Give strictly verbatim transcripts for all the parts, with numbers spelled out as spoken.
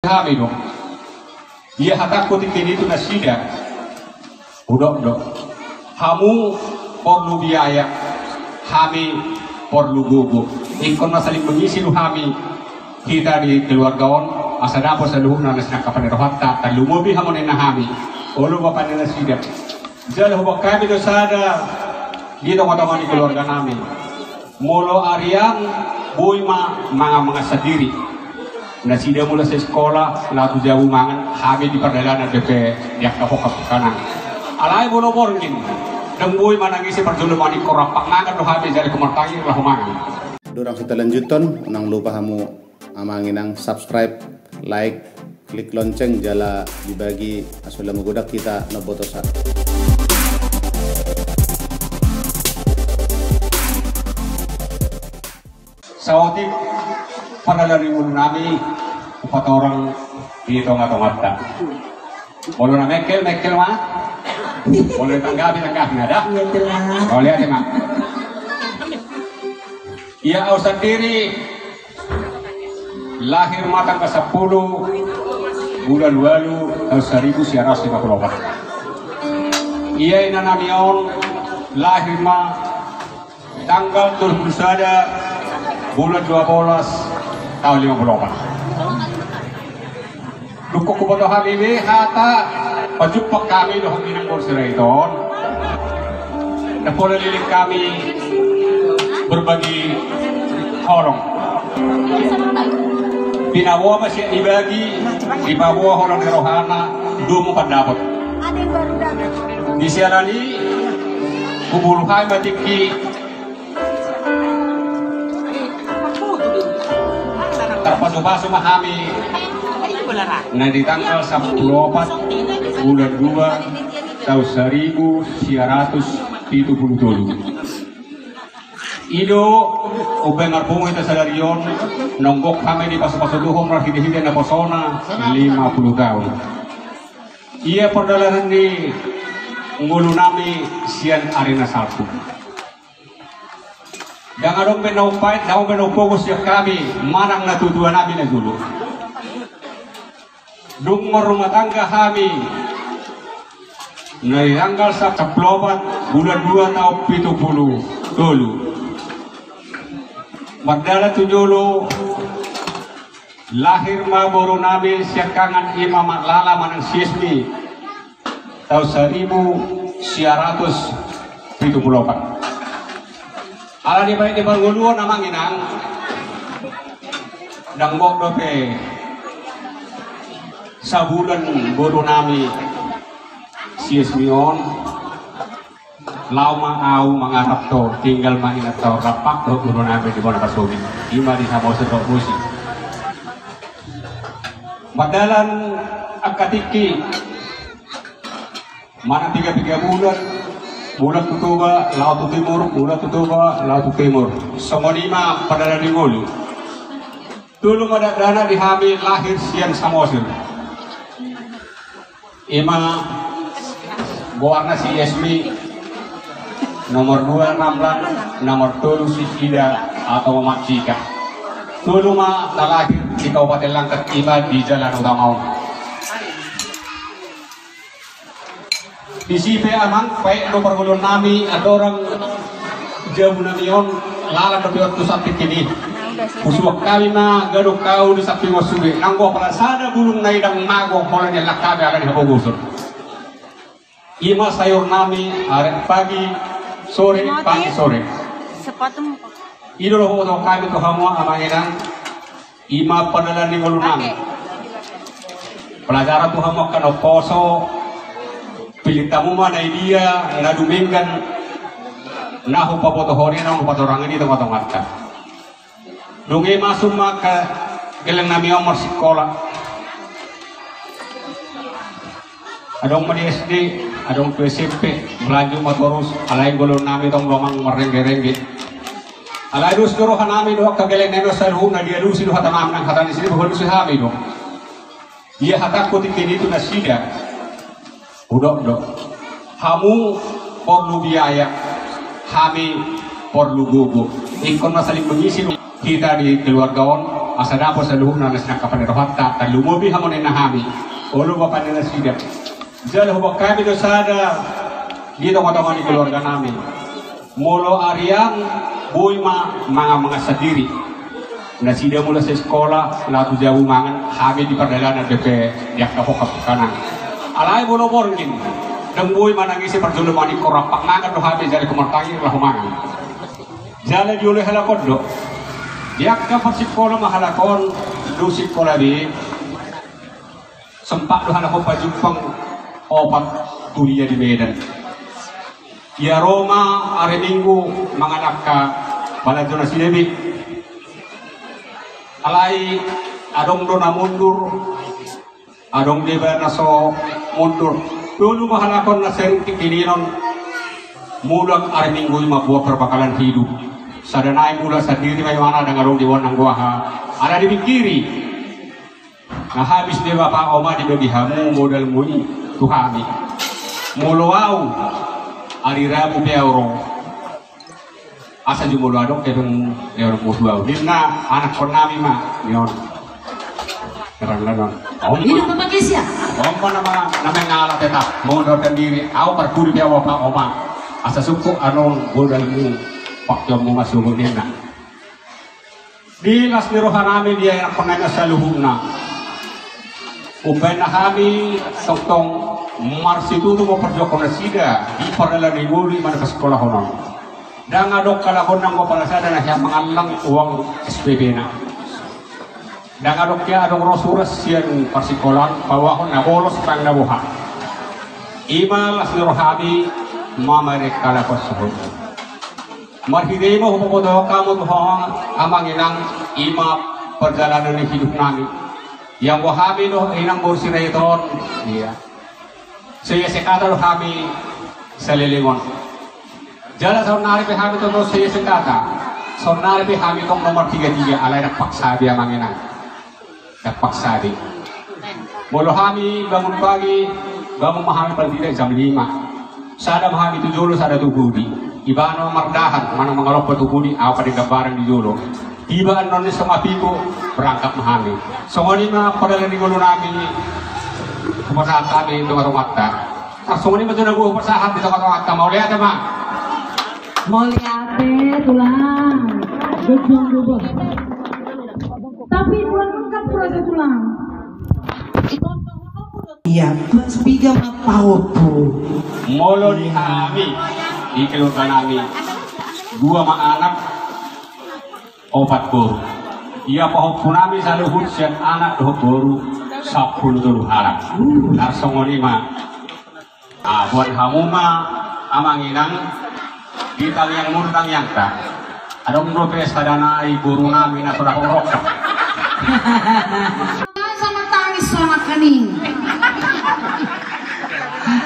hami do. Ia hatangku tingki i tu nasida, hudok do, hamu porlu biaya, hami porlu gogo. Ingkon na saling mengisi do hami, hita di keluarga on, asa dapot saluhutna na sinangkapan ni rohanta. Tarlumobi hamu ninna hami, olo bapa ni nasida. Jala huboan hami do sada di tongatonga ni keluarga nami. Molo arian, boi ma mangan-mangan sandiri. Nasida molo sai sikola, laho tu jabu mangan, hami di pardalanan dope di angka pongka-pongka nami. Alai molo borngin, ndang boi manang ise parjolo maningkor, rap mangan do hami, jala ingkon martangiang laho mangan. Durang hita lanjuthon, unang lupa hamu amang inang subscribe, like, klik lonceng jala dibagi, asa lam godang hita na botosa. Saotik pardalanan ni ngolu nami, hupatorang di tongatonganta. Molo na mengkel, mengkel ma. Molo tanggapi, tanggapi ma da. Iya, jelas. Molo ia ma. Ia au sandiri lahir ma tanggal sampulu bulan ualu taon saribu sia ratus lima pulu opat. Ia ina nami on lahir ma tanggal tolu pulu sada bulan dua bolas taon lima pulu opat. Dung huboto hami be hata, pajumpang hami dohot inang boru Sirait on. Ndang pola leleng hami berbagi holong. Pinaboa ma sian dibagi, dipaboa holong ni rohana, domu pandapot. Di siala ni i, huburu hami ma tingki Tarpasupasu ma hami na di tanggal sampulu opat bulan dua taon saribu sia ratus pitu pulu tolu. I do umbahen marpungu hita sadari on, nungnung hami dipasupasu Tuhan marhitehite naposona lima pulu taon. Ia pardalanan ni ngolu nami sian ari na salpu. Ndang adong be na umpait, ndang adong be na umpogos sian hami manang na tuatua nami na jolo. Dung marrumah tangga hami na di tanggal sampulu opat bulan dua taon pitu pulu tolu. Mardalan tu jolo, lahir ma boru nami siangkangan, i ma Lala manang si Esmi, taon saribu sia ratus pitu pulu opat. Ala ni baen ni parngoluon amang inang, ndang boi dope sabulan boru nami si Esmi on. Laho ma au mangarap tu, tinggal ma inanta on rap dohot boru nami di bona parsogi. I ma di Samosir dohot Musi. Mardalan angka tingki manang piga-piga bulan, bulan tu Toba laho tu Timur, bulan tu Toba laho tu Timur. Songon i ma pardalanan ni ngolu. Tolu ma dakdanak di hami lahir sian Samosir. I ma goarna si Esmi, nomor dua Ramlan, nomor tolu si Ida atau Mak Cika. Tolu ma na lahir di Kabupaten Langkat, i ma di Jalan Utama on. Disi pe amang, baen do parngoluon nami, andorang jabu nami on, lalan dope on tu samping kiri. Husuan hami ma, gadong hau di samping on sude. Nanggo pala sada bulung na i ndang mago, holan ni allang hami ala ni hapogoson. I ma sayur nami, arek pagi, sore, pagi, sore. I do dohot hami tu hamu amang inang. I ma pardalanan ni ngolu nami. Pelajaran tu hamu angka na umposo. Pillit hamu ma na i dia na dumenggan, na hupabotohon i, na hupatorang i di tongatonganta. Dung i masuk ma angka gelleng nami on marsikola. Adong ma di S D, adong tu S M P, berlanjut ma torus, alai ngolu nami tong do amang marrengge-rengge. Alai dos do roha nami dohot angka gelleng nami on saluhutna, dialusi do hata nami, nang hata ni sidea hualusi hami do. Ia hatangku tingki i tu nasida, hudok do, hamu porlu biaya, hami porlu gogo. Ingkon na saling mengisi do hita di keluarga on, Asa dapot saluhutna na sinangkapan ni rohanta, tarlumobi hamu ninna hami, olo bapa ni nasida. Jala huboan hami do sada di tongatonga ni keluarga nami. Molo arian boi ma mangan-mangan sandiri. Nasida molo sai sikola laho tu jabu mangan, hami di pardalanan dope di angka pongkap kanang. Alai molo borngin, ndang boi manang ise parjolo maningkor, rap mangan do hami jala humartangi laho mangan. Jala dioloi halak on do. Di angka parsikola ma halak on, dung sikola be. Sempat do halak on pajumpang opat kuliah di Medan. Ia ro ma ari Minggu mangan angka balanjo nasida be. Alai adong do na mundur, adong do iba na so mundur. Dulu ma halak on na sering tikininon. Mulak ari Minggu i ma buat perbekalan hidup. Sada nai mulak sandiri ma imana, ndang adong diboan nanggo aha. Ala dipingkiri. Na habis be bapa, oma, dibagi hamu modalmu i tu hami. Molo au, ari Rabu pe au ro. Asa jumolo adong hepengmu, hepengmu tu au, ninna anakkon nami ma, nion. Terang lanon. Om. Hidup ma pakai sia. Om ma nama, nama ngala tetap. Mondorkan diri, au parpudi pe au bapa, oma. Asa sungkun annon modalmu, pakeonmu ma sogot, ninna. Di las ni roha nami di anakkon nami saluhutna. Umbahen na hami tongtong marsitutu ma parjuangkon nasida di pardalanan ni ngolu i manang pasikolahonon. Ndang adong halak on nanggo pala sada na hea mangallang uang S P P na. Ndang adong hea adong ro surat sian parsikolaan paboahon na bolos manang na boha. I ma las ni roha nami mamereng halak on sahat. Marhite i ma hupabotohon hamu tu hamu amang inang, i ma pardalanan ni hidup nami. Ianggo hami do inang boru Sirait on, ia. Sai ia sekata do hami saleleng on. Jala saonnari pe hami tongtong sai ia sekata. Saonnari pe hami tong nomor tiga tiga, alai ndang paksa be amang inang. Ndang paksa be. Molo hami bangun pagi, bangun ma hami paling tidak jam lima. Sada ma hami tu jolo, sada tu pudi. Ibana ma mardahan, manang mangalompa tu pudi, au pe denggan barang di jolo. Tiba annon ni songon pitu, berangkat ma hami. Songon i ma pardalanan ni ngolu nami, hupasahat hami di tongatonganta. Tarsongon i ma tu na boi hupasahat di tongatonganta, mauliate ma. Mauliate, Tulang. Gedong, gedong. Tapi Tulang lengkap tu raja, Tulang. Ia, Tulang Sipiga ma pahompu. Molo di hami, di keluarga nami, dua ma anak, opat boru. Ia pahompu nami saluhut sian anak dohot boru, sampulu tolu halak. Tarsongon i ma. Ah, buat hamu ma amang inang, di tangiangmu do tangiangta. Adong dope sada nai boru nami na so dapot rongkap. Sama tangis so anak kami.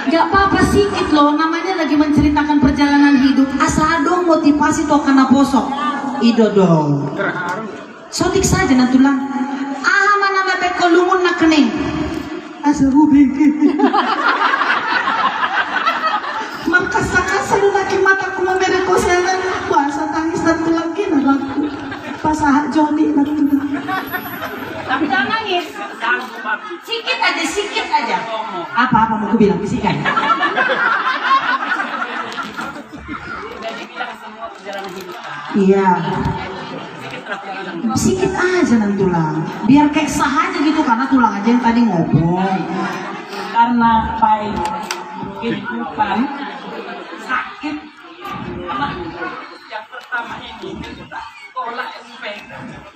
Gak apa-apa, sikit loh, namanya lagi menceritakan perjalanan hidup. Asa adong motivasi tu angka naposo. I do do. Sotik saja nantulang. Aha ma na mabaen ho lumun nangkining? Asa hubege. Mangkasa-kasa do nangkin matangku mamereng ho sian an. Boasa tangis nantulang, kena bangku. Pasahat joni nantulang. Tapi jangan nangis. Sikit aja, sikit aja. Apa, apa mau kubilang, bisikan? Iya. Sikit aja nantulang. Biar kayak sah aja gitu, karena tulang aja yang tadi ngomong. Karena pahit kehidupan, sakit. Anak yang pertama ini sekolah S M P,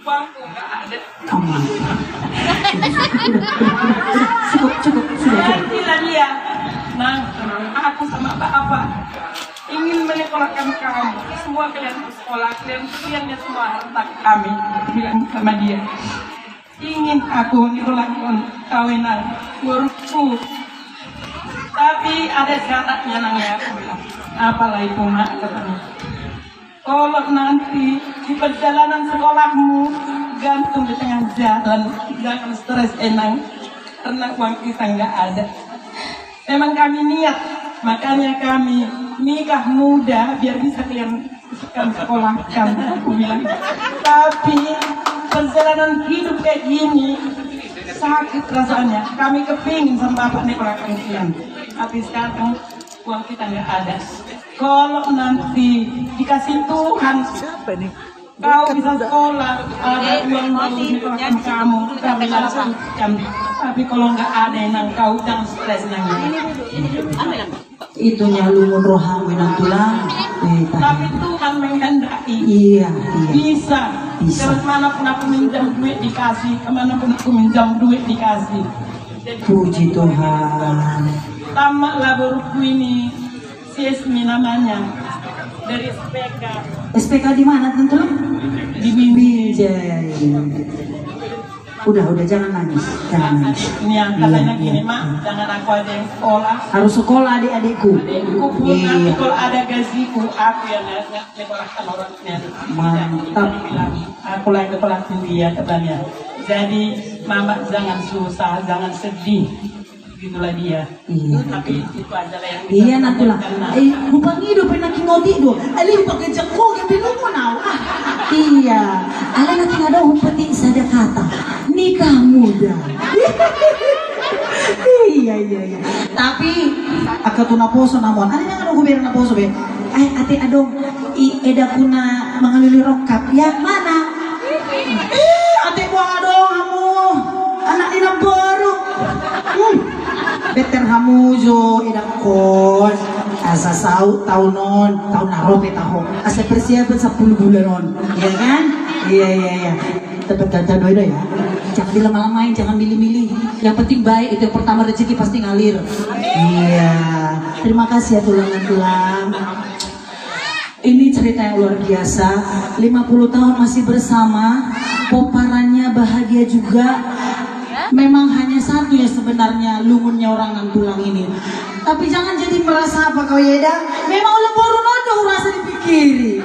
uangku nggak ada. Aman. Cukup, cukup, sudah, cukup. Bilang dia, "Nah, aku sama bapak ingin menyekolahkan kamu. Semua kalian sekolah, kalian, kalian semua harta kami," bilang sama dia. "Ingin aku nyekolahkan kau, Inang, boruku. Tapi ada syaratnya, Nang, ya," aku bilang. "Apa lah itu, Mak?" katanya. "Kalau nanti di perjalanan sekolahmu gantung di tengah jalan, jangan stres, Inang, karena uang kita nggak ada." "Memang kami niat, makanya kami nikah muda biar bisa kalian, kami sekolahkan," aku bilang. "Tapi Perjalanan hidup kayak gini, sakit rasanya. Kami kepingin sama bapak nih, orang kasihan. Tapi sekarang uang kita nggak ada. Kalau nanti dikasih Tuhan, kau bisa sekolah, ada uang mau disekolahkan kamu, kami lanjutkan. Tapi kalau nggak ada, Inang, kau jangan stres, Inang. Itunya lungun rohamu, Inang Tulang. Eh, tapi Tuhan menghendaki. Iya, iya. Bisa. Bisa. Terus mana pun aku minjam duit dikasih, kemana pun aku minjam duit dikasih. Jadi, puji Tuhan. Tamatlah boruku ini, Sismi namanya. Dari S P K. S P K di mana, Inang Tulang? Di Binjai. Udah, udah, jangan nangis, jangan nangis. Ini yang katanya gini, Mak, jangan aku aja yang sekolah. Harus sekolah adik-adikku. Adikku pun, nanti kalau ada gajiku, aku yang nge-, nge-, nyekolahkan orangnya. Mantap. Aku lagi kepala dia, katanya. Jadi, Mama jangan susah, jangan sedih. Gitulah dia. Iya. Tapi itu aja lah yang bisa. Iya, Inang Tulang. Eh, hupangido pe na kinoti do. Alai hupangejak ho gabe lungun au. Ah, iya. Alai na tinggal do hupetik sada kata. Nikah muda. Iya, iya, iya. Tapi angka tu naposo namon. Alai na adong hubereng naposo be. Eh, ate adong. I, edaku na mangalului rongkap. Ya, mana? Eh, ate, boha adong hamu. Anak ni namboru. Hmm. Better hamu jo, edakon. Asa saut taon on, taon na ro pe taho. Asa persiapan sampulu bulan on. Iya kan? Iya, iya, iya. Tetap ganti doa ya. Jangan dilama-lamain, jangan milih-milih. Yang penting baik, itu yang pertama, rezeki pasti ngalir. Iya. Terima kasih ya, Tulang-Tulang. Ini cerita yang luar biasa, lima puluh tahun masih bersama, pomparannya bahagia juga. Memang hanya satu ya sebenarnya lungunnya orang Inang Tulang ini. Tapi jangan jadi merasa apa kau ya, Eda. Memang ulang boru nondo rasa dipikiri.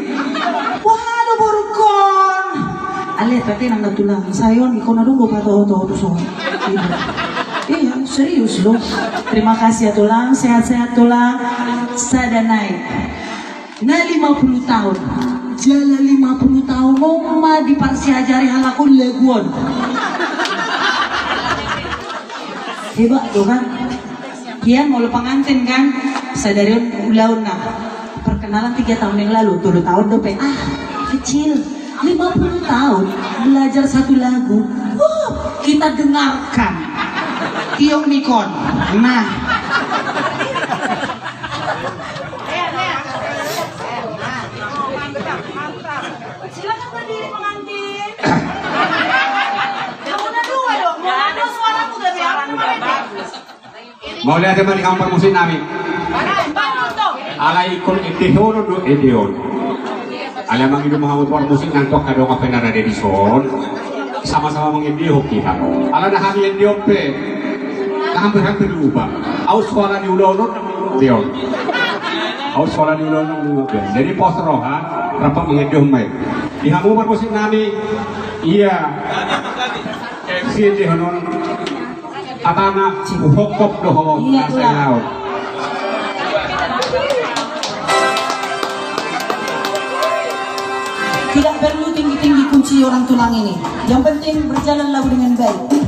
Wah, ada borukon. Ale, tapi Inang Tulang, sayon ikon adong do patoho-toho tu son. Iya. Iya, serius loh. Terima kasih ya Tulang, sehat-sehat Tulang. Sada nai. Na lima puluh taon. Jala lima puluh taon on ma diparsiajari halak on lagu on. Hebat tuh kan. Hian molo pengantin kan. Sadari on ulaon na. Perkenalan tiga tahun yang lalu, tolu taon dope. Ah, kecil. Lima puluh taon belajar satu lagu. Wah, kita dengarkan. Tiok mikon. Nah. Silakan berdiri pengantin. Kamu udah dua dong. Mau ada suaraku dari apa? Mauliate ma di hamu parmusik nami. Alai ingkon endehon do, endehon. Alai mangido ma hamu parmusik nang tong adong pe na rade dison. Sama-sama mangendehon hita. Alana hami endehon pe. Hampir-hampir lupa. Au suara ni ulaon on, endehon. Au suara ni ulaon on, endehon. Jadi pos roha, rap mangendehon ma i. Di hamu parmusik nami, iya. Siendehon on. Hatana, huhongkop do ho. Iya, nasa Tulang. Laut. Tidak perlu tinggi-tinggi kunci orang Tulang ini. Yang penting berjalan lagu dengan baik.